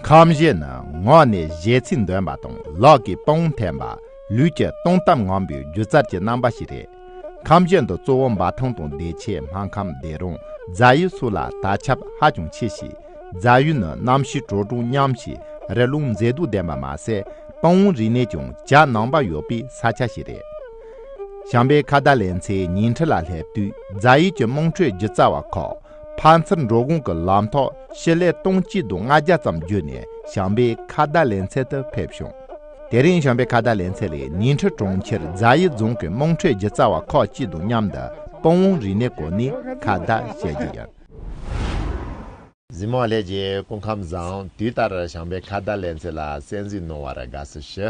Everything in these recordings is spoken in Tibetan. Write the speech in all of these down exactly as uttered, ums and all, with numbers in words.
ཁམས་བཞི་ནི་ངག་ནས་བཞེས་ཚིག་འདོན་པ་དང་ལག་གིས་པང་འཐེན་པ། ལུས་ཀྱི་སྟོང་གཏམ་ངང་པའི་སྒྱུ་རྩལ་གྱི་རྣམ་པ་ཞིག་རེད། ཁམས་བཞི་འདི་གཙོ་བོ་འབའ་ཐང་དང་བདེ་ཆེན། སྨར་ཁམས། སྡེ་རོང་། རྫ་ཡུལ་སོགས་ལ་དར་ཁྱབ་ཧ་ཅང་ཆེ་ཞིང་། རྫ་ཡུལ་ནི་གནམ་གཤིས་དྲོ་གྲང་མཉམ་ཞིང་རི་ཀླུང་མཛེས་སྡུག་ལྡན་པ་མ་ཟད། པང་བུ་རིག་གནས་ཀྱང་གྱ་ནོམ་པ་ཡོད་པའི་ས་ཆ་ཞིག་རེད། བྱམས་པའི་ཁ་བརྡ་ལེ་ཚན་ཉིང་ཁྲི་ལ་སླེབས་དུས། རྫ་ཡུལ་གྱི་དམངས་ཁྲོད་སྒྱུ་རྩལ་བ་ཁག་ཕ་མཚར་འགྲོ་གོང་གི་ལམ་ཐག་ཕྱི་ལེ་སྟོང་གཅིག་དང་ལྔ་བརྒྱ་ཙམ་བརྒྱུད་ནས་བྱམས་པའི་ཁ་བརྡ་ལེ་ཚན་དུ་ཕེབས་བྱུང་། དེ་རིང་བྱམས་པའི་ཁ་བརྡ་ལེ་ཚན་ལས་ཉིང་ཁྲི་གྲོང་ཁྱེར་རྫ་ཡུལ་རྫོང་གི་དམངས་ཁྲོད་སྒྱུ་རྩལ་བ་ཁག་ཅིག་དང་མཉམ་དུ་པང་བུ་རིག་གནས་སྐོར་ནས་ཁ་བརྡ་བྱེད་རྒྱུ་ཡིན། གཟིགས་མོ་བ་ལྷན་རྒྱས་སྐུ་ཁམས་བཟང་། དུས་ལྟར་བྱམས་པའི་ཁ་བརྡ་ལེ་ཚན་ལ་གསན་གཟིགས་གནང་བར་དགའ་བསུ་ཞུ།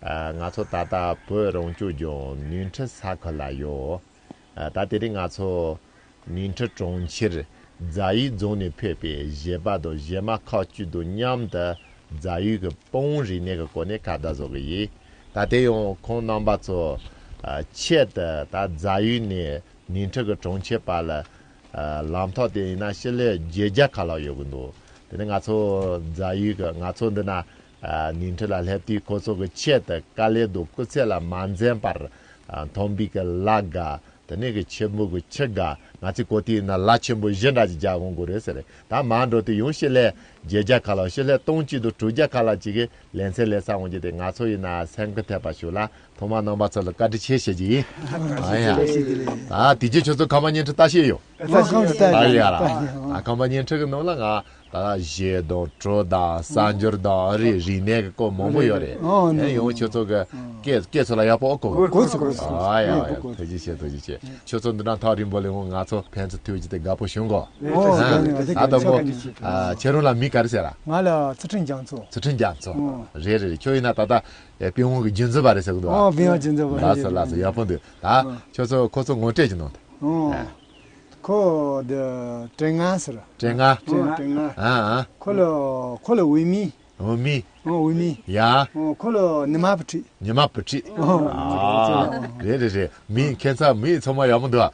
ཨ། ང་ཚོ་ད་ལྟ་བོད་རང་སྐྱོང་ལྗོངས་ཉིང་ཁྲི་ས་ཁུལ་ལ་ཡོད། ཨ། ད་དེ་རིང་ང་ཚོ་ཉིང་ཁྲི་གྲོང་ཁྱེར་རྫ་ཡུལ་རྫོང་ནས་ཕེབས་པའི་གཞས་པ་དང་གཞས་མ་ཁག་ཅིག་དང་མཉམ་དུ་རྫ་ཡུལ་གྱི་པང་བུ་རིག་གནས་ཀྱི་སྐོར་ནས་ཁ་བརྡ་བཟོ་གི་ཡིན། ད་དེ་ཡང་ཁོང་རྣམ་པ་ཚོ། ཨ། ཆེད་དུ་ད་རྫ་ཡུལ་ནས་ཉིང་ཁྲི་གི་གྲོང་ཁྱེར་བར་ལ། ཨ། ལམ་ཐག་དེ་ཡིན་ན་ཕྱི་ལེ་བརྒྱད་བརྒྱ་ཁ་ལག་ཡོད་ཀྱི་འདུག་དེ་ནས་ང་ཚོ་རྫ་ཡུལ་གྱི་ང་ཚོ་འདི་ན། ཨ། ཉིང་ཁྲི་ལ་སླེབས་དུས་ཁོ་ཚོ་གི་ཆེད་དུ་དཀའ་ལས་དང་སྐུ་ཚེགས་ལ་མ་འཛེམས་པར། ཨ། མཐོན་པོའི་གི་ལ་དགའ། དེ་ནས་གི་ཆེན་པོ་གི་ཆུ་དགའ། ང་ཚོའི་གོ་ཐོས་ཡིན་ན་ལ་ཆེན་པོ་བཞི་འདྲ་ཅིག་རྒྱག་འོང་དགོས་རེད་ཟེར། ད་མར་འགྲོ་དུས་ཡང་ཕྱི་ལེ་བརྒྱད་བརྒྱ་ཁ་ལག་ཕྱི་ལེ་སྟོང་གཅིག་དང་དྲུག་བརྒྱ་ཁ་ལག་ཅིག་གི་ལེ་ཚན་ལེན་ས་འོང་རྒྱུ་དེ་ང་ཚོ་ཡིན་ན་སེམས་འགུལ་ཐེབས་པ་ཞིག་ལ། ཐོག་མར་རྣམ་པ་ཚོ་ལ་བཀའ་དྲིན་ཆེ་ཞུ་རྒྱུ་ཡིན། ཨ་ཡ། ད་དེ་རྗེས་ཁྱོད་ཚོ་ཁམས་པ་ཉིང་ཁྲི་ལྟ་ཤེས་ཡོད། ཨ་ཁམས་པ་ཉིང་ཁྲི་ལྟ་ཨ་ཡ་ལ། ཨ་ཁམས་པ་ཉིང་ཁྲི་གི་ནང་ལ་ང་ད་གཞས་དང་བྲོ་དང་གསར་འགྱུར་དང་ཨ་རི་རིག་གནས་ཀྱི་སྐོར་མང་པོ་ཡོད་རེད། ཨ་ཡང་ཁྱོད་ཚོ་གི་སྐད་སྐད་ཚོ་ལ་ཡག་པོ་ཨོ་གོ་གོ་ཚོ་གོ་ཚོ། ཨ་ཡ་ཡ། ཐུགས་རྗེ་ཆེ། ཐུགས་རྗེ་ཆེ། ཁྱོད་ཚོ་འདི་འདྲ་ཐག་རིང་པོ་ལས་འོང་ང་ཚོ་ཕན་ཚུན་ཐུག་རྒྱུ་དེ་དགའ་པོ་བྱུང་གོ། ཨོ་ཨ་ད་མོ། ཨ་ཁྱེད་རང་ལ་མིང་ག་རེ་ཟེར་ར། ང་ལ་ཚུལ་ཁྲིམས་རྒྱ་མཚོ། ཚུལ་ཁྲིམས་རྒྱ་མཚོ། ཨོ། རེད་རེད་རེད། ཁྱོད་ཡིན་ན་ད་ལྟ་ཨེ་པི་ཝང་གི་རྒྱུན་འཛིན་པ་རེད་ཟེར་གི་འདུག་ཨོ་པི་ཝང་རྒྱུན་འཛིན་པ་རེད། ལགས་སོ་ལགས་སོ། ཡག་པོ་འདུག་ད་ཨོ། ཁྱོད་ཚོ་ཁོ་ཚོ་ངོ་སྤྲོད་ཅིག་གནང་དང་། ཨོ། ཨ། ཁོ་འདི་བྲེ་ལྔ་ཟེར། བྲེ་ལྔ། ཨོ་བྲེ་ལྔ། ཨ་ཨ། ཁོ་ལ་ཁོ་ལ་འོས་མི། འོས་མི། ཨོ་འོས་མི། ཡ། ཨོ་ཁོ་ལ་ཉི་མ་བུ་ཁྲིད། ཉི་མ་བུ་ཁྲིད། ཨོ། ཨ། རེད་རེད་རེད། མི་ཁྱད་མཚར། མི་ཚང་མ་ཡག་མོ་འདུག་ཨ།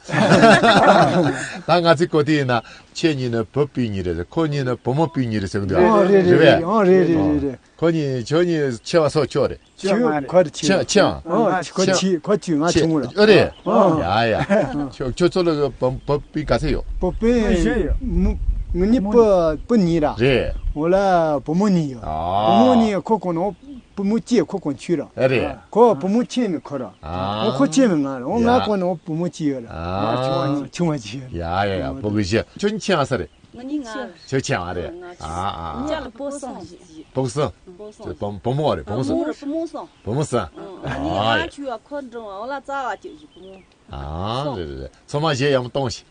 ད་ང་ཚོའི་གོ་ཐོས་ཡིན་ན་ཁྱེད་གཉིས་ནི་བུ་སྤུན་གཉིས་རེད་ཟེར། ཁོ་གཉིས་ནི་བུ་མོ་སྤུན་གཉིས་རེད་ཟེར་གི་འདུག་ཨ། ཨོ་རེད་རེད་རེད་པས། རེད། ཨོ་རེད་རེད་རེད་རེད། ཁོ་གཉིས་ཁྱོད་གཉིས་ཆེ་བ་སོགས་ཁྱོད་རེད། ཆེ་བ་ཁོ་རེད། ཆེ་ཆེ་བ། ཨོ་ཁོ་ཆེ། ཆེ་ཁོ་ཆེ་ང་ཆེ། ཆུང་ངུ་རེད། ཨོ་རེད། ཨོ། ཡ་ཡ། ཁྱོད་ཁྱོད་ཚོ་ལ་བུ་བུ་སྤུན་ག་ཚད་ཡོད། བུ་སྤུན་བཞི་ཡོད། མོ་ང་གཉིས་བུ་བུ་གཉིས་ར། རེད། འོ་ལ་བུ་མོ་གཉིས་ཡོད། ཨ། བུ་མོ་གཉིས་ཁོ་གོ་ནོ། བུ་མོ་གཅིག་ཁོ་གོ་ཆུང་ར། ཨེ་རེད། ཁོ་བུ་མོ་ཆེ་མི་ཁོ་ར། ཨ། འོ་ཁོ་ཆེ་མི་ང་ར། འོ་ང་ཡ། གོ་ནོ་བུ་མོ་གཅིག་ཡོད་ར། ཨ། ང་ཆུང་བ་ཆུང་བ་གཅིག་ཡོད་ར། ཡ་ཡ་ཡ། བུ་གུ་བཞི། ཁྱོད་གཉིས་ཆེ་བ་ས་རེད། ང་གཉིས་ང་། ཁྱོད་ཆེ་བ་རེད། ང་ཨ་ཨ། ཨ། ང་ལ་བུ་གསུམ་ཞིག་བུ་གསུམ། བུ་གསུམ། བུ་བུ་མོ་རེད། བུ་མོ་བུ་མོ་གསུམ། རེད། བུ་མོ་གསུམ། བུ་མོ་གསུམ། ཨ། ང་ཨ་ཡ། ཆུང་བ་ཁོ་འགྲོ་བ་འོ་ལ་རྩ་བ་གཅིག་ཞིག་བུ་མོ། ཨ། རེད་རེད་རེད། ཚང་མ་གཞས་ཡག་མོ་གཏོང་ཞིག་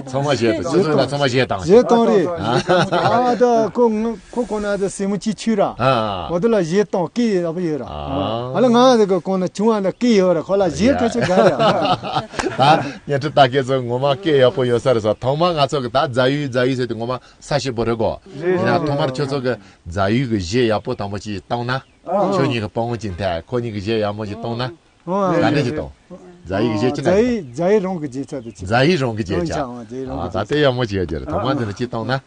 ཚང་མ་གཞས་གཏོང་། ཁྱོད་ཚོ་ལ་ཚང་མ་གཞས་གཏོང་ཞིག་གཞས་གཏོང་རེད། ཨ། ཨ་ད་ཁོ་ང་ཁོ་གོ་ན་ད་སེ་མོ་གཅིག་ཆུང་ར། ཨ། འོ་དེ་ལ་གཞས་གཏོང་སྐད་ཡག་པོ་ཡོད་ར། ཨ། ཨ་ལ་ང་དེ་ག་གོ་ན་ཆུང་བ་ད་སྐད་ཡོད་ར། ཁོ་ལ་གཞས་ཡ། ག་ཚོད་དགའ་ར། ད་ཉན་ཁྲི་ལྟ་མཁན་ཚོ་ངོ་མ་སྐད་ཡག་པོ་ཡོད་ས་རེད་ཟེར། ཐོག་མ་ང་ཚོ་གི་ད་རྫ་ཡུལ་རྫ་ཡུལ་ཟེར་དུས་ངོ་མ་ས་ཞིབ་པོ་རེད་གོ། རེད། ཡིན་ན་ཐོག་མར་ཁྱོད་ཚོ་གི་རྫ་ཡུལ་གི་གཞས་ཡག་པོ་དང་པོ་ཅིག་བཏང་ན། ཨ། ཁྱོད་གཉིས་ཀྱི་པང་ཅིག་འཐེན། ཁོ་གཉིས་ཀྱི་གཞས་ཡག་མོ་ཅིག་བཏང་ན། ཨོ། ག་འདྲ་ཅིག་གཏོང་། རྫ་ཡིག་གཞས་ཅི་འདྲ་ཅིག་གཏོང་། རྫ་ཡིག་རྫ་ཡིག་རང་གི་རྗེས་ཆ་དེ་ཅི། རྫ་ཡིག་རང་གི་རྗེས་ཆ། རྫ་ཡིག་རང་གི་རྗེས་ཆ། ཨ། ད་དེ་ཡག་མོ་ཅིག་ཡོད་ཀྱི་རེད། ཐོག་མ་འདི་ནས་ཅིག་བཏང་ན།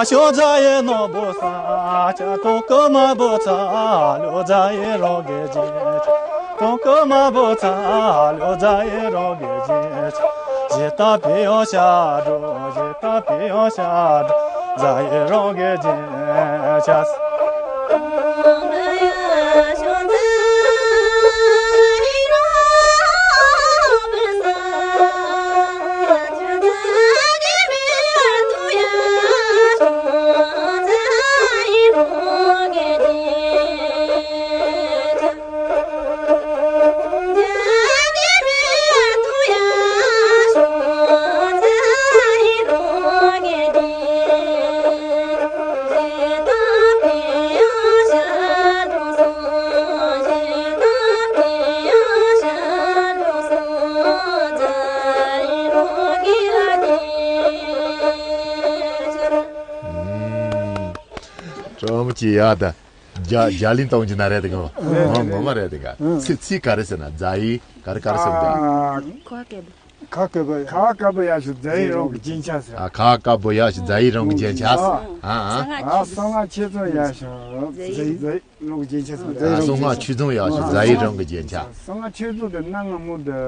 ཅོག་ཙེ་ཡི་ནོར་བུ་ས་ཆ་ཏོང་ཀུ་མ་བུ་ཚ་ལོ་ཙཱ་ཡི་རང་གི་རྗེས་ཆ། ཏོང་ཀུ་མ་བུ་ཚ་ལོ་ཙཱ་ཡི་རང་གི་རྗེས་ཆ། ཇི་ལྟ་བའི་ཡང་ཤ་འགྲོ། ཇི་ལྟ་བའི་ཡང་ཤ་འགྲོ། ཙཱ་ཡི་རང་གི་རྗེས་ཆ། ཨུམ། ཁྲོམ་གྱི་ཡ་ད། རྒྱ་རྒྱ་གླིང་གཏོང་གྱི་ན་རེད་དེ་གོ། ངོ་ངོ་མ་རེད་དེ་ག། ཚིག་ཚིག་ག་རེ་ཟེར་ན་རྫ་ཡིག་ག་རེ་ག་རེ་ཟེར་ན། ཁ་སྐད་པ། ཁ་སྐད་པ་ཡ། ཁ་སྐད་པ་ཡ་ཞུ་རྫ་ཡིག་རང་གི་རྒྱན་ཆ་ཟེར། ཨ། ཁ་སྐད་པ་ཡ་ཞུ་རྫ་ཡིག་རང་གི་རྒྱན་ཆ་ཟེར། ཨ་ཨ། ཨ། གསང་སྔགས་ཆོས་རྫོང་ཡ་ཞུ་རྫ་ཡིག་རྫ་ཡིག་རང་གི་རྒྱན་ཆ་ཟེར། རྫ་ཡིག་རང་གི་རྒྱན་ཆ། གསང་སྔགས་ཆོས་རྫོང་ཡ་ཞུ་རྫ་ཡིག་རང་གི་རྒྱན་ཆ། གསང་སྔགས་ཆོས་རྫོང་དེ་གནའ་སྔ་མོ་དེ་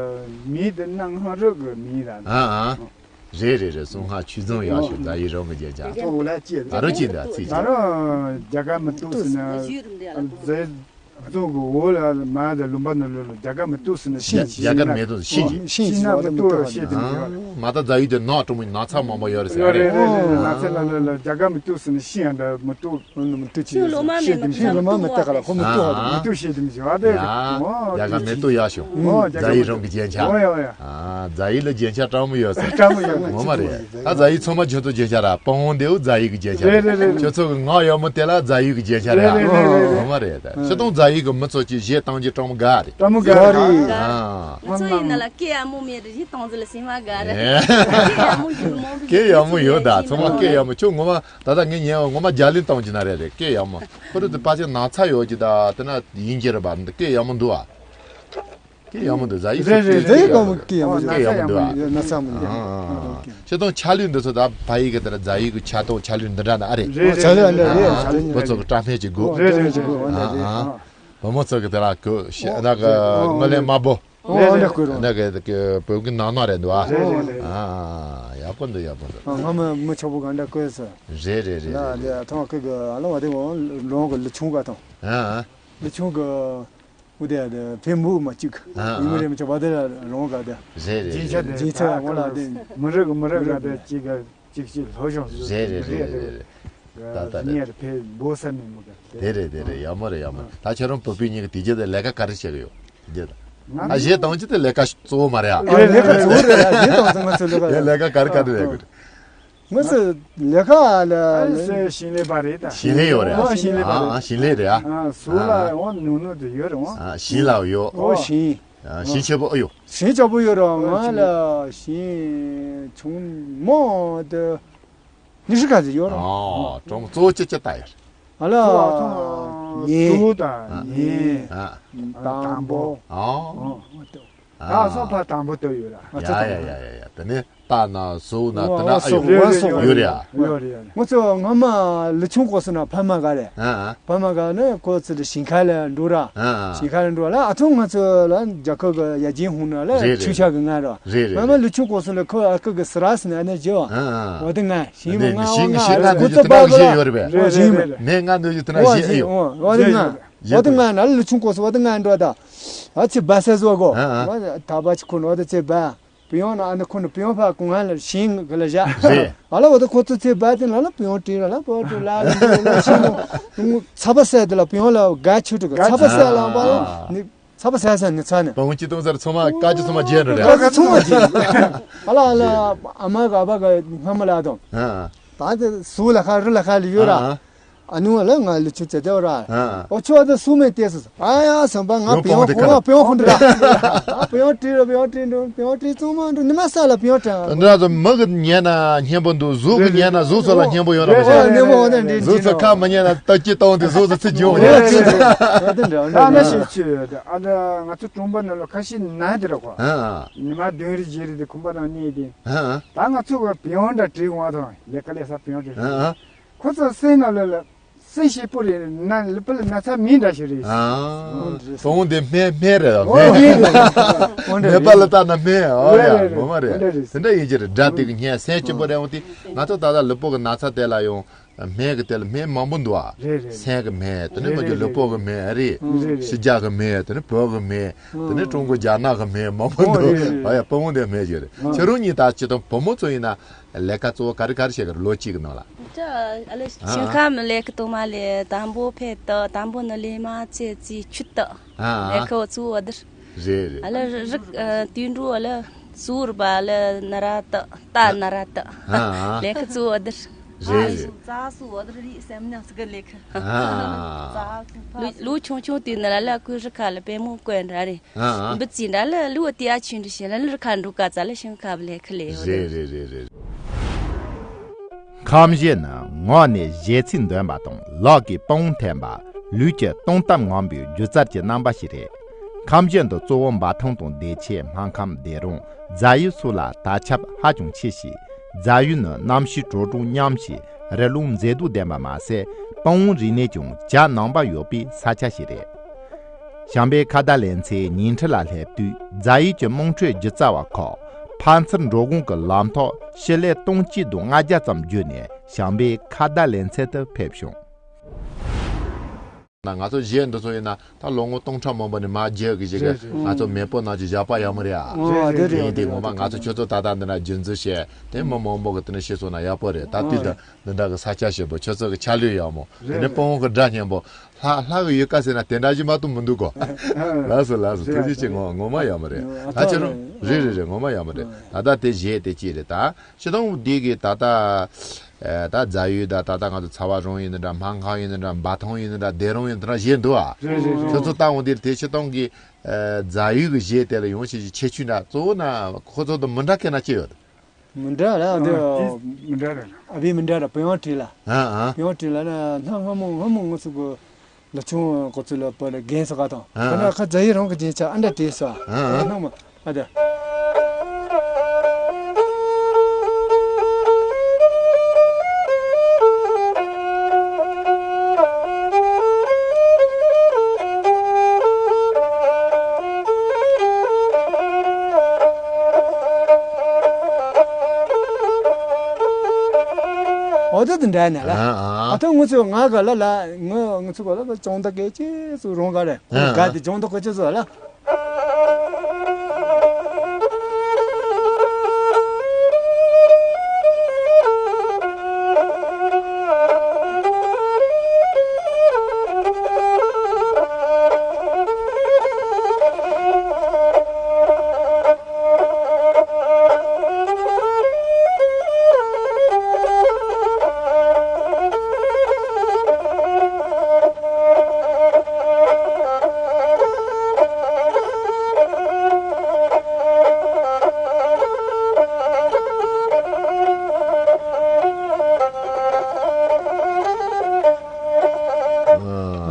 མིང་དེ་གནའ་སྔ་རབས་ཀྱི་མིང་ར། ཨ་ཨ། རེད་རེད་རེད། གསང་སྔགས་ཆོས་རྫོང་ཡ་ཞུ་རྫ་ཡིག་རང་གི་རྒྱན་ཆ། ད་རུང་ཅི་འདྲ་ཚིག་ཅིག་ད་རུང་རྒྱ་གར་མི་གཏུགས་ཟེར་ན། རྫ་ཡིག་རྫོང་གི་འོག་ལ་མ་དང་ལུང་པ་ནང་ལོགས་ལ་རྒྱ་གར་མི་གཏུགས་ཟེར་ན་ཤིང་ཅིག་རྒྱ་གར་མི་གཏུགས་ཤིང་ཅིག་ཤིང་ན་མི་གཏུགས་ར་བཤད་དེ་མི་འགྱུར་བ། མ་ད་རྫ་ཡིག་དེ་ནགས་གྲོང་མོ་ནགས་ཚལ་མང་པོ་ཡོད་རེད་ཟེར། རེད་རེད་རེད། ནགས་ཚལ་ལ་ལ་ལ་རྒྱ་གར་མི་གཏུགས་ཟེར་ན་ཤིང་ཡང་འདྲ་མི་གཏུགས། མི་གཏུགས་ཅིག་ཤིང་ལོ་མ་མེད་ཤིང་ལོ་མ་མེད་ད་ག་ལ་ཁོ་མི་གཏུགས་ཧ། མི་གཏུགས་བཤད་དེ་མི་འགྱུར་བ། ཨ་དེ་ཡ་རྒྱ་གར་མི་གཏུགས་ཡ་ཤོག་རྫ་ཡིག་རང་གི་རྒྱན་ཆ། ཨོ་ཡ་ཨོ་ཡ། ཨ། རྫ་ཡིག་ལ་རྒྱན་ཆ་སྤྲང་མོ་ཡོད་ཟེར། སྤྲང་མོ་ཡོད། ངོ་མ་རེད། ད་རྫ་ཡིག་ཚང་མ་ཁྱོད་ཚོ་རྒྱན་ཆ་ར། དཔང་འདེའུ་རྫ་ཡིག་གི་རྒྱན་ཆ་རེད། རེད་རེད་རེད། ཁྱོད་ཚོ་གི་ངག་ཡག་མོ་དེ་ལ་རྫ་ཡིག་གི་རྒྱན་ཆ་རེད། རེད་རེད་རེད་རེད། ངོ་མ་རེད། ད་སྤྱིར་བཏང་རྫ་ཡིག་གི་མི་ཚོ་ཅིག་གཞས་བཏང་རྒྱུ་སྤྲང་མོ་དགའ་རེད། སྤྲང་མོ་དགའ་རེད། ཨ། ང་ཚོ་ཡིན་ན་ལ་སྐད་ཡག་མོ་མེད་རེད། གཞས་བཏང་ཚོ་ལ་སེམས་མ་དགའ་རེད། ཨེ། སྐད་ཡག་མོ་ཡོད་མོ། སྐད་ཡག་མོ་ཡོད་ད། ཚང་མ་སྐད་ཡག་མོ། ཁྱོད་ངོ་མ་ད་ལྟ་ངས་ཉན་བ་ངོ་མ་རྒྱ་གླིང་གཏོང་གྱི་ན་རེད་རེད། སྐད་ཡག་མོ། ཁོ་རེ་དེ་ཕལ་ཆེར་ནགས་ཚལ་ཡོད་ཀྱི་ད་དེ་ན་ཡིན་གྱི་རེད་པ། འདི་སྐད་ཡག་མོ་འདུག་ཨ། སྐད་ཡག་མོ་འདུག་རྫ་ཡིག་རེད་རེད། རྫ་ཡིག་ག་མོ་སྐད་ཡག་མོ་འདུག་སྐད་ཡག་མོ་འདུག་ཨ། ཡོད་ན་ས་མོ་འདུག་ཨ་ཨ། ཁྱེད་དང་ཕྱག་ལེན་འདི་ཚོ་ད་ཕ་ཡིག་གི་དེ་ན་རྫ་ཡིག་གི་ཕྱག་དང་ཕྱག་ལེན་འདི་འདྲ་ན་ཨ་རེད། རེད་རེད། ཕྱག་ལེན་འདི་རེད། ཨ་ཨ། བུ་ཚོ་གི་སྐྲ་སྨན་གྱི་སྒོ། རེད་རེད་རེད། ཨ་ཨ། བུ་མོ་ཚོ་གི་དེ་ལ་གོ་ཤ་ད་གི་ངོ་ལེན་དམར་པོ། ཨོ་ཨ་འདྲ་བསྐུར་རོགས། ད་གི་བོད་ཀྱི་ནང་ན་རེད་འདུག་ཨ། རེད་རེད་རེད། ཨ་ཨ། ཡག་པོ་འདུག་ཡག་པོ་འདུག་ང་མི་མི་ཆོག་པོ་ག་འདྲ་བསྐུར་ཟེར། རེད་རེད་རེད། ལ་རེད། དེ་ཐོག་ཁུལ་གི་ཨ་ལོ་བ་དེ་འོང་ལོང་གི་ལི་ཆུང་ག་དང་། ཨ་ཨ། ལི་ཆུང་གི་འུ་དེ་དེ་ཕེ་མུ་མ་གཅིག་ཨ་ཨ། ཡིན་མི་རེད་མི་ཆོག་པ་དེ་ལ་ལོང་ག་དེ། རེད་རེད་རེད། རྗེས་ཆ་དེ་འོང་ལ་དེ། མི་རིགས་མི་རིགས་ག་དེ་གཅིག་ག་གཅིག་གཅིག་ལྷོ་ཤོང་ཟེར། རེད་རེད་རེད་རེད་རེད། ད་ད་ད། ངས་རེད་ཕེ་བོ་ས་མི་མུ་ག་དེ། དེ་རེད་དེ་རེད། ཡག་མོ་རེད་ཡག་མོ་རེད། ད་ཁྱེད་རང་བོད་པའི་ཉིན་གི་དུས་རྒྱུན་དེ་ལས་ཀ་ག་རེ་བྱེད་གི་ཡོད། ད་གཞས་གཏོང་རྒྱུ་དེ་ལས་ཀ་གཙོ་བོ་མ་རེད་ཨ། ཨ་ལས་ཀ་གཙོ་བོ་རེད་ཡ། གཞས་གཏོང་ཚོ་ང་ཚོ་ལས་ཀ་ཡ། ལས་ཀ་ག་རེ་ག་རེ་ལས་དགོས་རེད། ང་ཚོ་ལས་ཀ་ལ་ཨ་ལས་ཞིང་ལས་པ་རེད་ད། ཞིང་ལས་ཡོད་རེད་ཨ། ཨ་ཞིང་ལས་པ་ཨ་རེད། ཨ་ཞིང་ལས་རེད་ཨ། ཨ་ཟོག་ལ་ཨ་འོ་ནུ་ནུ་དུ་ཡོད་རེད་འོ། ཨ་ཞིང་ལ་ཡོད། ཨོ་ཞིང་། ཨ་ཞིང་ཆེ་པོ་ཨ་ཡོད། ཞིང་ཆེ་པོ་ཡོད་རེད། ང་ལ་ཞིང་ཆུང་མོ་དུ། ཉི་ཤུ་ཁ་ཙམ་ཡོད་རེད། ཨོ། གྲོང་གཙོ་བོ་ཅི་ཅི་ལྟ་ཡོད། ཨ་ལ། གཙོ་བོ་ཉེ། གཙོ་བོ་དང་ཉེ། ཨ། དང་པོ། ཨོ། ཨོ། ད་སོ་ཕ་དང་པོ་ལྟ་ཡོད་ར། ཨ་ཡ་ཡ་ཡ་ཡ་ཡ། དེ་ནས་རྟ་ན་ཟོག་ན་དེ་ན་ཨ་ཡོད། ཡོད་རེད་ཡ། ཡོད་རེད་ཡ། ང་ཚོ་སྔ་མ་ལི་ཆུང་སྐོར་སོང་ན་ཕ་མ་ག་རེད། ཨ་ཨ། ཕ་མ་ག་ནི་ཁོ་ཚོ་ལ་ཞིང་ཁ་ལ་འགྲོ་ར། ཨ་ཨ། ཞིང་ཁ་ལ་འགྲོ་ལ་ཨ་ཚོ་ང་ཚོ་ལ་རྒྱ་ཁབ་གི་ཡ་རྒྱན་ཧུང་ན་ལ་རེད་རེད། ཆུ་ཤ་གི་ང་ར། རེད་རེད། ང་མ་ལི་ཆུང་སྐོར་སོང་ལ་ཁོ་ཨ་ཁུ་གི་སི་ར་སི་ན་ཨ་ནི་རྗེ་བ། ཨ་ཨ། འོ་དེ་ང་ཞིང་མ་ང་ང་ང་ང་ང་ཚོ་པ་གི་ཡོད་རེད་པས། འོ་ཞིང་མ། ནས་ང་ནུ་ཡི་དེ་ན་ཞིང་ཨེ་ཡོད། འོ་དེ་ང་། འོ་དེ་ང་ན་ལི་ཆུང་སྐོར་སོང་འོ་དེ་ང་འགྲོ་ད། ཨ་ཚེ་བ་སེ་བཟོ་གོ། ཨ་ཨ། ད་བ་ཆི་ཁུ་ནོ་དེ་ཚེ་བ། པི་ཡོང་ན་ཨ་ནི་ཁོ་ནི་པི་ཡོང་ཕ་ཀུང་ཧ་ལ་ཤིང་གི་ལ་བཞག་རེད། ཨ་ལ་འོ་ད་ཁོ་ཚོ་ཚེ་བ་དེ་ལ་ལ་པི་ཡོང་བྲིས་ལ་ལ་པི་ཡོང་བྲིས་ལ་ལ་ལ་ཤིང་ནོ། ཚ་པ་སེ་དེ་ལ་པི་ཡོང་ལ་དགའ་ཆུ་དྲུག་ཚ་པ་སེ་ལ་བ་ནི་ཚ་པ་སེ་སེ་ནི་ཚ་ནི། པ་ཧུང་ཅི་ཏུང་སར་ཚོ་མ་ཀ་ཅི་ཚོ་མ་རྗེས་འགྲོ་རེད། ཀ་ཚོ་མ་རྗེས། ཨ་ལ་ཨ་ལ་ཨ་མ་ག་བ་ག་སྔ་མ་ལ་དང་། ཨ་ཨ། ད་དེ་སུ་ལ་ཁ་རི་ལ་ཁ་ལ་ཡོད་ར། ཨ་ཨ། ཨ་ནུ་ལ་ང་ལི་ཆུ་ཙེ་ཙེ་ར། ཨ་ཨ། ཨོ་ཆོ་ཨ་ད་སུ་མེ་ཏེ་སུ། ཨ་ཡ་སམ་པ་ང་པི་ཡོང་ཁོ་ང་པི་ཡོང་ཧུན་ར། པི་ཡོང་ཏི་ར་པི་ཡོང་ཏི་འགྲོ་པི་ཡོང་ཏི་ཙུང་མ་འགྲོ་ནི་མ་ས་ལ་པི་ཡོང་ཏྲ། འདྲ་ཚོ་མི་གི་ཉན་ན་སྙན་པོ་འདུག་གཟུགས་གི་ཉན་ན་གཟུགས་ཚོ་ལ་སྙན་པོ་ཡོད་ར་མ་ཤེས། ཨོ་ནི་མོ་ཨོ་ནི་འདྲི་གཟུགས་ཚོ་ཁ་མི་ཉན་ན་ཏ་ཅི་ཏོང་དེ་གཟུགས་ཚོ་ཚི་འཇོག་ཨོ་ཉན། ཨོ་དེ་འདྲ་ཨོ་ཨ་ནི་ཤི་ཆུ་ཡོད་དེ་ཨ་ད་ང་ཚོ་གྲོང་པ་ནང་ལ་ཁ་ཤས་ན་དེ་ར་ཁོ། ཨ་ཨ། ཉི་མ་བདུན་རེ་བཞི་རེ་དེ་ཁུམ་པ་ནང་གནས་དེ། ཨ་ཨ། ད་ང་ཚོ་གི་པི་ཡོང་འདྲ་བྲིས་འོང་ཐོང་ལས་ཀ་ལས་ས་པི་ཡོང་བྲིས། ཨ་ཨ། ཁོ་ཚོ་སེམས་ནང་ལ་ལ་སེམས་ཤེས་པོ་རེད། ན་ལུས་པོ་ལ་ན་ཚ་མིན་འདྲ་ཞིག་རེད། ཨ། ཨོ་འདྲ་ཟེར། བུ་མོ་འདི་སྨན་སྨན་རེད། ཨོ་སྨན་སྨན་རེད། ཨོ་འདྲ་ནད་པ་ལ་ལྟ་ན་སྨན། ཨོ་རེད་ཡ་རེད། ངོ་མ་རེད། ཨོ་འདྲ་རེད། དེ་འདྲ་ཡིན་གྱི་རེད། དགྲ་དེ་གི་སྙན་སེམས་སྐྱིད་པོ་རེད། འོང་དེ་ང་ཚོ་ད་ལྟ་ལུས་པོ་གི་ན་ཚ་དེ་ལ་ཡང་སྨན་གི་དེ་ལ་སྨན་མང་པོ་འདུག་ཨ། རེད་རེད། སེམས་གི་སྨན་དེ་ནི་རེད་མ་གྱུར་རེད། ལུས་པོ་གི་སྨན་ཨ་རེད། རེད་རེད། ཕྱི་རྒྱལ་གི་སྨན་དེ་ནི་བོད་གི་སྨན་དེ་ནི་ཨོ་ཀྲུང་གོ་རྒྱ་ནག་གི་སྨན་མང་པོ་ཨོ་འདུག་རེད་རེད། ཨ་ཡ་བུ་མོ་འདི་སྨན་ཞིག་རེད། ཨོ་ཁྱེད་རང་གཉིས་ད་སྤྱི་བཏང་བུ་མོ་ཚོ་ཡིན་ན། ལས་ཀ་གཙོ་བོ་ག་རེ་ག་རེ་བྱེད་ཀྱི་རེད། ལོ་གཅིག་གི་ནང་ལ། ད་ཨ་ལེ་ཨ། ཞིང་ཁམས་ལས་ཀ་དུ་མ་ལས་དང་པོ་ཕེ་ཏི་དང་པོ་ནི་ལས་མ་ཚེ་རྩིས་ཆུ་ཏི། ཨ་ཨ། ལས་ཀ་གཙོ་བོ་འདིར། རེད་རེད། ཨ་ལེ་རི་རི་ཨ་དུད་འགྲོ་ཨ་ལེ་གཙོ་བོར་བ་ལེ་ན་ར་ཏི་ཏ་ན་ར་ཏི། ཨ་ཨ། ལས་ཀ་གཙོ་བོ་འདིར། རེད་རེད། རྩྭ་སོ་འདིར་རི་སེམས་ཉག་སི་གི་ལས་ཀ། ཨ་ཨ། རྩྭ་སོ་ཕ། ལོ་ལོ་ཆུང་ཆུང་དུས་ནི་ལ་ལེ་ཀུ་རི་ཁ་ལ་པེ་མོ་ཀོན་ར་རེད། ཨ་ཨ། འབུ་ཙི་འདྲ་ལ་ལུ་ཏི་ཨ་ཆུན་འདྲི་ཞེ་ལ་ལུ་ཁ་འགྲོ་ཀ་ཙ་ལ་ཤིང་ཁ་བ་ལས་ཁ་ལས་ཡོད་རེད། རེད་རེད་རེད་རེད། ཁམས་བཞི་ནི་ངག་ནས་གཞས་ཚིག་འདོན་པ་དང་ལག་གིས་པང་འཐེན་པ། ལུས་ཀྱི་སྟོང་གཏམ་ངང་པའི་སྒྱུ་རྩལ་གྱི་རྣམ་པ་ཞིག་རེད། ཁམས་བཞི་འདི་གཙོ་བོ་འབའ་ཐང་དང་བདེ་ཆེན་སྨར་ཁམས་སྡེ་རོང་རྫ་ཡུལ་སོགས་ལ་དར་ཁྱབ་ཧ་ཅང་ཆེ་ཞིང་། རྫ་ཡུལ་ནི་གནམ་གཤིས་དྲོ་གྲང་མཉམ་ཞིང་རི་ཀླུང་མཛེས་སྡུག་ལྡན་པ་མ་ཟད། པང་རིག་གནས་ཀྱང་གྱ་ནང་པ་ཡོད་པའི་ས་ཆ་ཞིག་རེད། བྱམས་པའི་ཁ་བརྡ་ལེ་ཚན་ཉིང་ཁྲི་ལ་སླེབས་དུས་རྫ་ཡུལ་གྱི་དམངས་ཁྲོད་སྒྱུ་རྩལ་བ་ཁག་ཕ་མཚར་འགྲོ་སྒོ་གི་ལམ་ཐོག་ཕྱི་ལེ་སྟོང་གཅིག་དང་ལྔ་བརྒྱ་ཙམ་བརྒྱུད་ནས་བྱམས་པའི་ཁ་བརྡ་ལེ་ཚན་དུ་ཕེབས་བྱུང་། ན་ང་ཚོ་གཞས་འདི་ཚོ་ཡིན་ན་ད་ལོ་ངོ་སྟོང་ཕྲག་མང་པོ་ནས་མ་བརྒྱབ་གི་ཞིག་གི། རེད་རེད། ང་ཚོ་མེས་པོ་ནང་གི་བཞག་པ་ཡག་མོ་རེད་ཨ། ཨོ་དེ་རེད། ཡིན་དེ་ངོ་མ་ང་ཚོ་ཁྱོད་ཚོ་ད་ལྟ་འདི་ན་རྒྱུན་འཛིན་བྱས་དེ་མི་མང་པོ་གི་དེ་ནས་ཤེས་སོང་ན་ཡག་པོ་རེད། ད་དུས་ད་འདི་འདྲ་གི་ས་ཆ་ཞེ་པོ་ཁྱོད་ཚོ་གི་ཆ་ལུས་ཡག་མོ། དེ་ནས་རེད། སྤོང་བོ་གི་སྒྲ་སྙན་པོ་ལྷ་ལྷ་གི་ཡུལ་ཀ་ཟེར་ན་དེ་འདྲ་ཞིག་མ་གཏོགས་མི་འདུག་གོ། ལགས་སོ་ལགས་སོ། ཐུགས་རྗེ་ཆེ། ངོ་ངོ་མ་ཡག་མོ་རེད། ད་ཁྱེད་རང་རེད་རེད་རེད། ངོ་མ་ཡག་མོ་རེད། ད་ལྟ་དེ་གཞས་དེ་ཅི་རེད་ད། སྤྱི་བཏང་འདི་གི་ད་ལྟ་ཨ་ད་རྫ་ཡུལ་ད་ད་ལྟ་ང་ཚོ་ཚ་བ་རོང་ཡིན་ནི་འདྲ། སྨར་ཁམས་ཡིན་ནི་འདྲ། འབའ་ཐང་ཡིན་ནི་འདྲ། སྡེ་རོང་ཡིན་ནི་འདྲ་གཞས་འདུག་ཨ། རེད་རེད་རེད། ཁྱོད་ཚོ་ལྟ་འོང་དེ་དེ་སྤྱི་བཏང་གི་ཨ་རྫ་ཡུལ་གི་གཞས་དེ་ལ་ཡོང་ཞེས་ཀྱི་ཁྱད་ཆོས་འདྲ་གཙོ་བོ་ན་ཁོ་ཚོ་དང་མི་འདྲ་མཁན་ན་ཅི་ཡོད། མི་འདྲ་ལ་ཨ་དེ་ཨ་དེ་མི་འདྲ་རེད། ཨ་བི་མི་འདྲ་ར་པི་ཡོང་བྲིས་ལ། ཨ་ཨ། པི་ཡོང་བྲིས་ལ་ན་སྔ་མོ་སྔ་མོ་ང་ཚོ་གི་ལ་ཆུང་ཁོ་ཚོ་ལ་པ་ལ་རྒན་ས་ག་དང་། ཨ་ཨ། ད་ན་ཁ་རྫ་ཡུལ་རང་གི་རྒྱན་ཆ་ཨ་འདྲ་བྲིས་སོ། ཨ་ཨ། སྔ་མོ་ཨ་དེ། འོ་དེ་དེ་འདྲ་ནས་ལ། ཨ་ཨ། ཨ་ཐོ་ང་ཚོ་ང་ག་ལ་ལ་ང་ང་ཚོ་ག་ལ་ལ་ཅོང་ད་སྐད་ཅིག་ཚུར་རོང་ག་རེད། ཨ་ཨ། ག་དེ་ཅོང་ད་སྐད་ཅིག་ཚུར་ལ།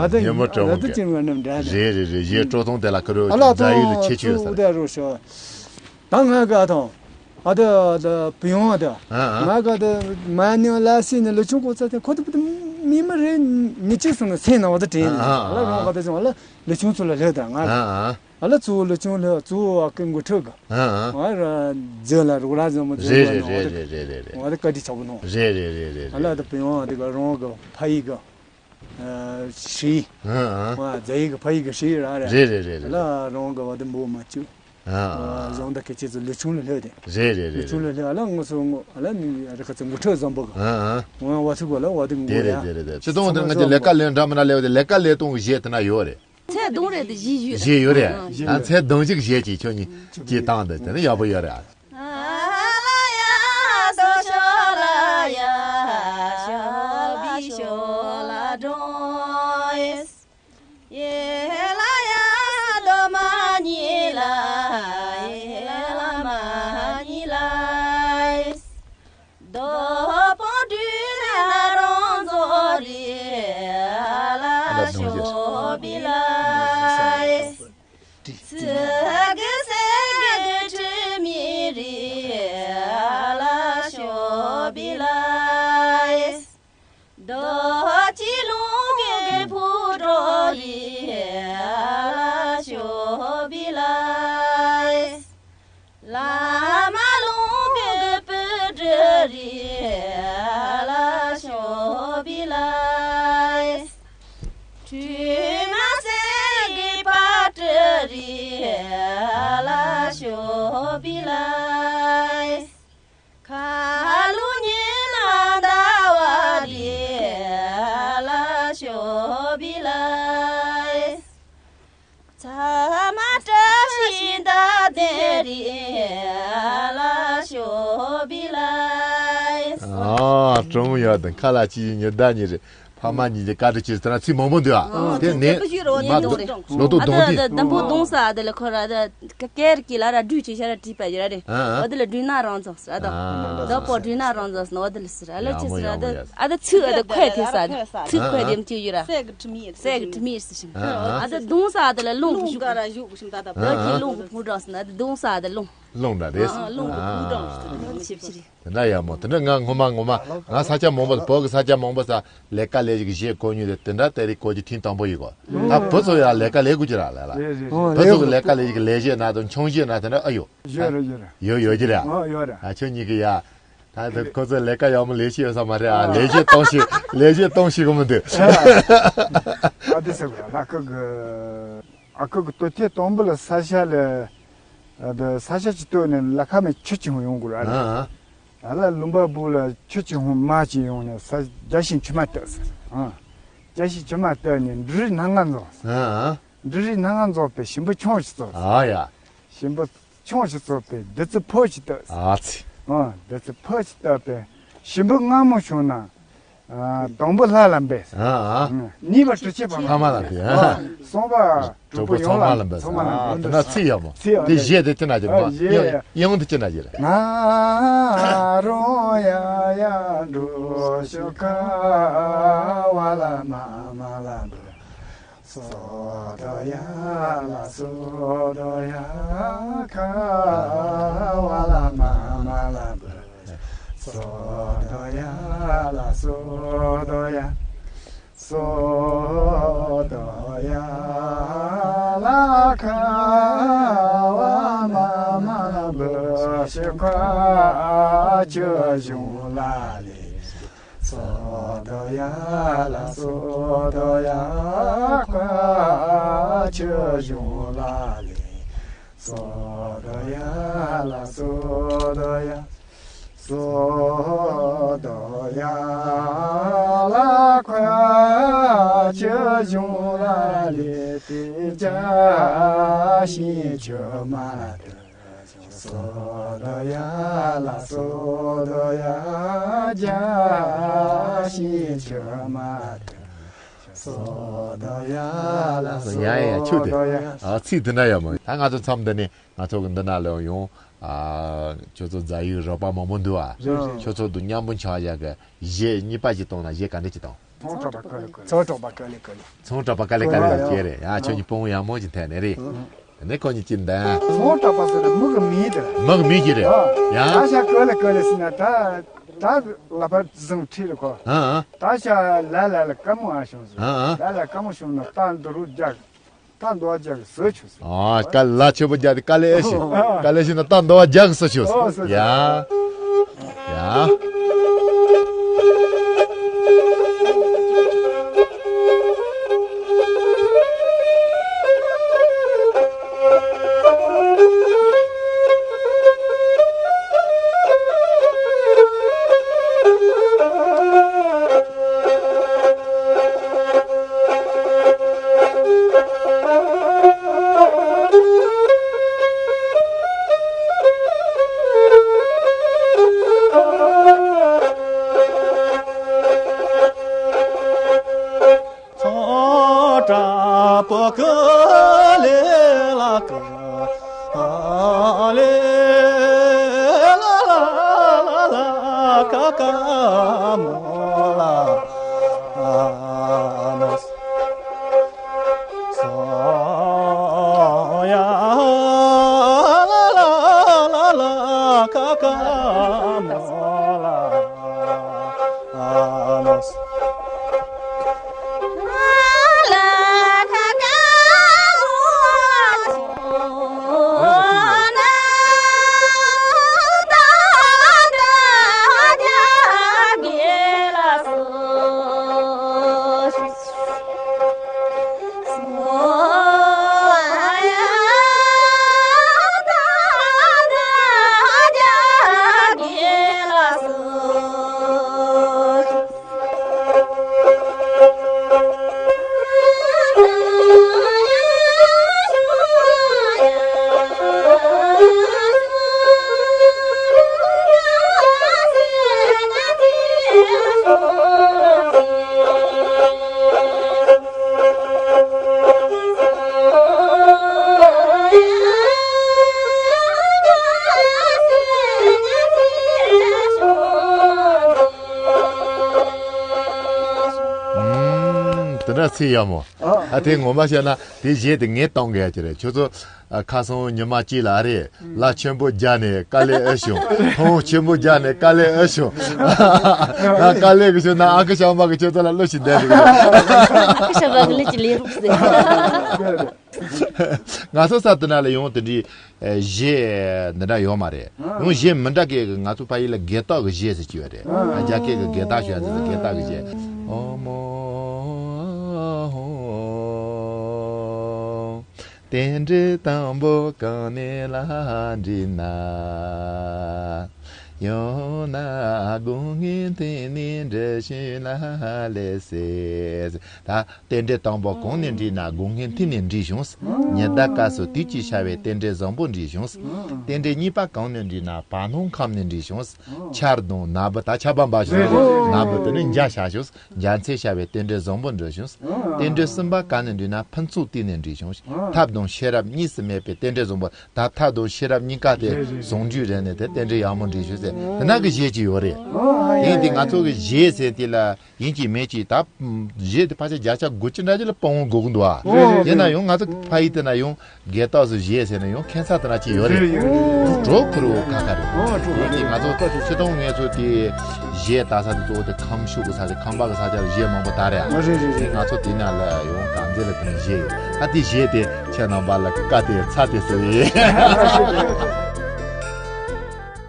ཨ་ད་ཉིན་མོ་སྤྲོ་བོ་ཨ་ད་གི་ཅིང་བ་རྣམས་འདྲ་རེད། རེད་རེད་རེད། གཞས་སྤྲོ་ཐོང་དེ་ལ་ཁུ་རུ་ཨ་ལ་རྫ་ཡུལ་ལ་ཁྱད་ཆོས་ཡོད་ས་རེད། ད་ང་ག་དང་། ཨ་ད་ད་བུ་ཡོང་ཨ་ད། ཨ་ཨ། ང་ག་ད་མ་ནི་ལ་སི་ནི་ལོ་ཆུང་གོ་ཚ་དེ་ཁོ་ད་བུ་ད་མི་མ་རེད་མི་གཅིག་སོང་ན་སེམས་ནང་བ་ད་དྲན་ནི། ཨ་ཨ། ཨ་ལ་རང་ག་ད་ཅང་ཨ་ལ་ལོ་ཆུང་ཚོ་ལ་ལྷོད་ད་ང་། ཨ་ཨ། ཨ་ལ་གཙོ་བོ་ལོ་ཆུང་ལྷོད་གཙོ་བོ་ཨ་ཀི་མགོ་ཁྲོད་ག། ཨ་ཨ། ང་ར་རྫི་ལ་རུག་ར་ཟ་མོ་རྫི་རེད་ལ་རེད་ནང་བ་ད། རེད་རེད་རེད་རེད། ང་ད་བཀའ་དྲིན་ཆགས་པོ་ནོ། རེད་རེད་རེད་རེད། ཨ་ལ་ད་བུ་ཡོང་ཨ་ད་ག་རང་ག་ཕ་ཡི་ག། ཧྲི། ཨ་ཨ། རྫ་ཡིག་གི་ཕ་ཡིག་གི་ཧྲི་ར་རེད། རེད་རེད་རེད་རེད། ལ་རང་གི་བ་དེ་འབོ་མ་བཅུ། ཨ་ཨ། རྫོང་ད་ཁེ་ཆེ་ཚོ་ལུས་ཆུང་ལ་ལྷོད་དེ། རེད་རེད་རེད། ལུས་ཆུང་ལ་ལྷོད་ཨ་ལ་ངོ་སོ་ངོ་ཨ་ལ་ནི་རི་ཁ་ཚོ་ངོ་ཁྲོད་བཟང་པོ་གི། ཨ་ཨ། ངོ་བ་ཚུགས་གོ་ལ་བ་དེ་ངོ་དེ་རེད་ཡ། དེ་རེད་དེ། ཆི་ཏོང་དེ་ང་ཚོ་ལས་ཀ་ལས་འདྲ་མི་འདྲ་ལས་བ་དེ་ལས་ཀ་ལས་གཏོང་གི་གཞས་དེ་ན་ཡོད་རེད། ཚེ་གདོང་རེད་དེ་གཞས་ཡོད་རེད། གཞས་ཡོད་རེད། ཨ་ཚེ་གདོང་ཅིག་གཞས་ཅིག་ཁྱོད་གཉིས་ཀྱིས་བཏང་དེ་དེ་ནི་ཡག་པོ་ཡོད་རེད། རི་ལ་ཤོ་བི་ལ་ཡེ། དྲི་མ་སེང་གེ་པ་ཏྲི་རི་ལ་ཤོ་བི་ལ་ཡེ། ཁ་ལུ་ཉི་མ་ཟླ་བ་རི་ལ་ཤོ་བི་ལ་ཡེ། ཚ་མ་བཀྲ་ཤིས་ཟླ་ལྡན་རི་ལ་ཤོ་བི་ལ་ཡེ། ཨ། གྲོང་ཡོད་དང་ཁ་ལ་ཅི་ཡིན་ཉི་ཟླ་ཉི་རེད། ཕ་མ་གཉིས་ཀྱི་བཀའ་དྲིན་ཆེ་ཟེར་ན་ཚིག་མང་པོ་འདུག་ཨ། དེ་ནས་མ་ལོ་ཏོག་དོང་དེ། ཨ་ད་ད་འདམ་བུ་དོང་ས་དེ་ལ་ཁོ་ར་ད་ཀ་ཀེར་གྱི་ལ་ར་སྦྲུལ་ཅིག་ཤ་ར་བྲིས་པ་ཡོད་ར་རེད། ཨ་ཨ། འོ་དེ་ལ་སྦྲུལ་ནག་རང་བཙོང་ཟེར་ཨ་ད། ཨ་ད་པོ་སྦྲུལ་ནག་རང་བཙོང་ཟེར་ན་འོ་དེ་ལ་ཟེར་ཨ་ལ་ཡག་ཅི་མོ་ཟེར་ཨ་ཡག་མོ་ད། ཡག་ཨ་ད་ཚིག་ཨ་ད་ཁོས་དེ་ས་དེ་ཚིག་ཁོས་དེ་མཐུ་ཡོད་ར། སད་གི་དྲི་མེད་ཟེར་ཞིང་། ཨ་ཨ་ད་དོང་ས་དེ་ལ་རླུང་གི་ཞུགས། ཀ་ར་ཞུགས་ཞིང་ད་ད། ད་ཁྱི་རླུང་གི་བུ་གྲངས་ཟེར་ན་ད་དོང་ས་དེ་རླུང་། རླུང་འདྲ་རེད། ཨ་རླུང་གི་བུ་གྲངས་ཟེར་ན་ཆེ་ཆེ་རེད། དེ་འདྲ་ཡག་མོ། དེ་འདྲ་ང་ངོ་མ་ངོ་མ་ང་ས་ཆ་མང་པོ་བོད་ཀྱི་ས་ཆ་མང་པོ་ས་ལས་ཀ་ལས་ཞིག་བྱེད་གོ་མྱོང་དེ་དེ་འདྲ་དེ་རིགས་གོ་རྒྱུ་ཐེངས་དང་པོ་ཡིན་གོ། ད་བུ་ཚོ་ཡང་ལས་ཀ་ལས་དགོས་ཀྱི་ར་ལས་ལ། ཨོ་བུ་ཚོ་གི་ལས་ཀ་ལས་ཞིག་ལས་བྱེད་ན་དང་ཆུང་བྱེད་ན་དེ་འདྲ་ཨ་ཡོད། ཡོད་རེད་ཡོད་རེད། ཡོད་ཡོད་ཀྱི་རེད། ཨོ་ཡོད་རེད། ཨ་ཁྱོད་གཉིས་ཀྱི་ཡ། ད་དེ་ཁོ་ཚོ་ལས་ཀ་ཡག་མོ་ལས་ཤེས་ཡོད་ས་མ་རེད་ཨ། ལས་བྱེད་གཏོང་ཤེས་ལས་བྱེད་གཏོང་ཤེས་གི་མི་འདུག་ཨ་དེ་ཟེར་བ་ལ་ཁུ་གི། ཨ་ཁུ་གི་ལྟོ་ཐེ་དང་པོ་ལ་ས་ཆ་ལ། ཨ་ད་ས་ཆ་ཅིག་ལྟོས་ནས་ལ་ཁ་མེད་ཆུ་ཅིག་ཡོང་དགོས་ར་རེད། ཨ་ཨ། ཨ་ལ་ལུང་པ་སྦུག་ལ་ཆུ་ཅིག་ཡོང་མ་ཅིག་ཡོང་ནས་ས་རྒྱ་ཤིང་ཆུ་མ་བཏབ་ཟེར། ཨ་རྒྱ་ཤིང་ཆུ་མ་བཏབ་ནས་འབྲུ་རིགས་སྣ་ལྔ་འཛོམས་ཟེར། ཨ་ཨ། འབྲུ་རིགས་སྣ་ལྔ་འཛོམས་པའི་ཞིམ་པོ་ཆུང་ཞིག་བཙོ་ཟེར། ཨ་ཡ། ཞིམ་པོ་ཆུང་ཞིག་བཙོ་བའི་བདུད་རྩི་ཕོ་ཞིག་བཏབ་ཟེར། ཨ་ཙི། ཨ་བདུད་རྩི་ཕོ་ཞིག་བཏབ་པའི་ཞིམ་པོ་མངར་མོ་བྱུང་ན། ཨ་དང་པོ་ལྷ་ལ་འབེབས། ཨ་ཨ། གཉིས་པ་གྲུབ་ཆེན་ཕ་མ། ཕ་མ་ལ་འབེབས། ཨ་གསུམ་པ་གྲོགས་པོ་ཚང་མ་ལ་འབེབས། ཨ་དེ་ན་ཚིག་ཡག་མོ། ཚིག་ཡག་མོ། དེ་གཞས་དེ་ཅི་ན་ཅི་རེད། ཨ་གཞས། དབྱངས་དེ་ཅི་ན་ཅི་རེད། ང་རང་ཡང་ཡང་འགྲོ་ཞོག་ཁ་བ་ལ་མ་མ་ལ་འབེབས། སོ་དོ་ཡ་ལ་སོ་དོ་ཡ་ཁ་བ་ལ་མ་མ་ལ་བུ། སོ་དོ་ཡ་ལ་སོ་དོ་ཡ། སོ་དོ་ཡ་ལ་ཁ་བ་མ་མ་ལ་བུ། ཤི་ཁ་ཆུ་གཞུང་ལ་ལེ། སོ་དོ་ཡ་ལ་སོ་དོ་ཡ་ཁ་ཆུ་གཞུང་ལ་ལེ། སོ་དོ་ཡ་ལ་སོ་དོ་ཡ། སོ་དོ་ཡ་ལ་ཁ་ཆུ་གཞུང་ལ་ལེ། དེ་རྒྱ་ཤིང་ཆུ་མ་དོ། སོ་དོ་ཡ་ལ་སོ་དོ་ཡ་རྒྱ་ཤིང་ཆུ་མ་དོ། སོ་དོ་ཡ་ལ་སོ་ཡ་ཡ་ཆུ་དེ། དོ་ཡ། ཨ་ཚིག་དེ་འདྲ་ཡོད་མོད། ད་ང་ཚོ་མཚམས་འདི་ནས་ང་ཚོ་གི་འདི་ན་ལོག་ཡོང་། ཨ་ཁྱོད་ཚོ་རྫ་ཡུལ་རོགས་པ་མང་པོ་འདུག་ཨ། རེད་རེད། ཁྱོད་ཚོ་དུ་མཉམ་པོ་འཆར་ཡག་གི་གཞས་གཉིས་པ་ཅིག་བཏང་ན་གཞས་ག་འདྲ་ཅིག་བཏང་། ཚོང་གྲོགས་པ་ཀ་ལེ་ཀ་ལེ། ཚོང་གྲོགས་པ་ཀ་ལེ་ཀ་ལེ། ཚོང་གྲོགས་པ་ཀ་ལེ་ཀ་ལེ་ལ་སྐྱེས་རེད་ཡ། ཁྱོད་ཀྱི་སྤུན་ཡག་མོ་ཅིག་འཐེན་ནས་རེད། དེ་ནས་ཁོ་གཉིས་ཀྱིས་འདན། ཚོང་གྲོགས་པ་ཟེར་ན་མི་གི་མིང་དེ་རེད། མི་གི་མིང་ཅིག་རེད་ཡ། ད་ཤ་ཀ་ལེ་ཀ་ལེ་ཟེར་ན་ད་ད་ལ་པར་བཟང་ཁྲིད་རེད་ཁོ། ཨ་ཨ། ད་ཤ་ལ་ལ་ལ་ཀ་མོ་ཨ་བྱུང་ཟེར། ཨ་ཨ། ལ་ལ་ཀ་མོ་བྱུང་ན་ད་འདི་རུ་རྒྱག་ད་འདོ་རྒྱག་ཟོ་ཆུ་ཟེར། ཨ་ཀ་ལ་ཆོས་པོ་རྒྱག་དེ་ཀ་ལེ་ཨེ་ཤི། ཀ་ལེ་ཤི་ན་ད་འདོ་བ་རྒྱག་ཟོ་ཆུ་ཟེར། ཨོ་ཟོ་ཆུ། ཡ། ཡ། ཚོང་གྲོགས་པོ་ཀ་ལེ་ལ་ཀ་ལེ་ལ་ལ་ལ་ལ་ཀ་ཀ་མོ་ལ་མོ་སོ་ཡ་ལ་ལ་ལ་ལ་ཀ་ཀ་མོ་ལ། ར་ཚིག་ཡ་མོ། ཨ་དེ་ངོ་མ་བཤད་ན་དེ་གཞས་དེ་ངས་གཏོང་གི་ཡ་ཅི་རེད། ཁྱོད་ཚོ་ཨ་ཁ་སང་ཉི་མ་གཅིག་ལ་ཨ་རེད། ལ་ཆེན་པོ་རྒྱག་ནས་དཀའ་ལས་ཨེ་བྱུང་། ཐོང་ཆེན་པོ་རྒྱག་ནས་དཀའ་ལས་ཨེ་བྱུང་། ང་དཀའ་ལས་གི་བྱུང་ན་ཨ་ཁུ་ཤམ་པ་གི་ཁྱོད་ཚོ་ལ་བློ་ཞིག་བསྡད་འདུག་ཨ་ཁུ་ཤམ་པ་གི་ལས་ཀྱི་ལས་རོགས་ཟེར། ང་ཚོ་ས་དེ་ན་ལ་ཡོང་དེ་འདྲའི་ཨེ་གཞས་འདི་འདྲ་ཡོད་མ་རེད། ཡང་གཞས་མི་འདྲ་གི་ང་ཚོ་ཕ་ཡུལ་ལ་དགེ་སྟག་གི་གཞས་ཟེར་གྱི་ཡོད་རེད། རྒྱ་སྐད་ཀྱི་དགེ་སྟག་ཞུ་ཡ་ཟེར་དགེ་སྟག་གི་གཞས། ཨོ་མོ། རྟེན་འབྲེལ་དང་པོ་གང་ནས་ལ་འགྲིག་ན། ཡང་ན་དགུང་སྔོན་ཐིག་ནས་འབྲི་ཤིང་ལ་ལས་ཟེར། ད་རྟེན་འབྲེལ་དང་པོ་གང་ནས་འགྲིག་ན། དགུང་སྔོན་ཐིག་ནས་འགྲིག་བྱུང་། ཉི་ཟླ་སྐར་ཚོགས་དུས་ཀྱིས་ཤར་བའི་རྟེན་འབྲེལ་བཟང་པོ་འགྲིག་བྱུང་། རྟེན་འབྲེལ་གཉིས་པ་གང་ནས་འགྲིག་ན། བར་སྣང་ཁམས་ནས་འགྲིག་བྱུང་། ཆར་དང་ནག་འབུ། ད་ཆར་པ་འབབ་བྱུང་། ནག་འབུ་དེ་ནི་འཇའ་ཤར་བྱུང་། འཇའ་ཚོན་ཤར་བའི་རྟེན་འབྲེལ་བཟང་པོ་འགྲིག་བྱུང་། རྟེན་འབྲེལ་གསུམ་པ་གང་ནས་འགྲིག་ན། ཕུན་ཚོགས་དུས་ནས་འགྲིག་བྱུང་། ཐབས་དང་ཤེས་རབ་གཉིས་སུ་མེད་པའི་རྟེན་འབྲེལ་བཟང་པོ། ད་ཐབས་དང་ཤེས་རབ་གཉིས་ཀ་དེ་ཟུང་འཇུག་རེད་ནས་དེ་རྟེན་འབྲེལ་ཡག་མོ་འགྲིག་བྱུང་ཟེར། དེ་ན་གི་གཞས་ཅིག་ཡོད་རེད། དེ་ཡིན་དུས་ང་ཚོ་གི་གཞས་ཟེར་དེ་ལ་ཡིན་གཅིག་མིན་གཅིག་ད་གཞས་དེ་ཕལ་ཆེར་བརྒྱ་ཆ་དགུ་བཅུ་འདྲ་ཅིག་ལ་དཔང་པོ་དགོས་ཀྱི་འདུག་ཨ། རེད་རེད། ཡིན་ན་ཡང་ང་ཚོ་ཕ་ཡུལ་དེ་ན་ཡང་དགེ་སྟག་ཚོའི་གཞས་ཟེར་ན་ཡང་ཁྱད་མཚར་དེ་འདྲ་ཅིག་ཡོད་རེད། རེད་ཡོད་རེད། གྲོགས་ཁུར་བོ་ཁ་ཁ་རེད། ཨོ་གྲོགས་ཁུར་ཡིན་གཅིག་ང་ཚོ་ཁ་ཁ་ཆུ་དོང་ངལ་རྩོལ་དེ་གཞས་ལྟ་ས་དེ་གཙོ་བོ་དེ་ཁམས་ཕྱོགས་ཀྱི་ས་ཆ། ཁམས་པ་གི་ས་ཆ་ལ་གཞས་མང་པོ་དར་རེད་ཨ། རེད་རེད་རེད། ང་ཚོ་དེ་ན་ལ་ཡང་གང་མཛེས་ལ་དེ་ནས་གཞས་ཡོད་ཨ། དེ་གཞས་དེ་ཁྱེད་རྣམ་པ་ལ་བཀའ་དེ་ཚ་དེ་ཟེར་ཡིན།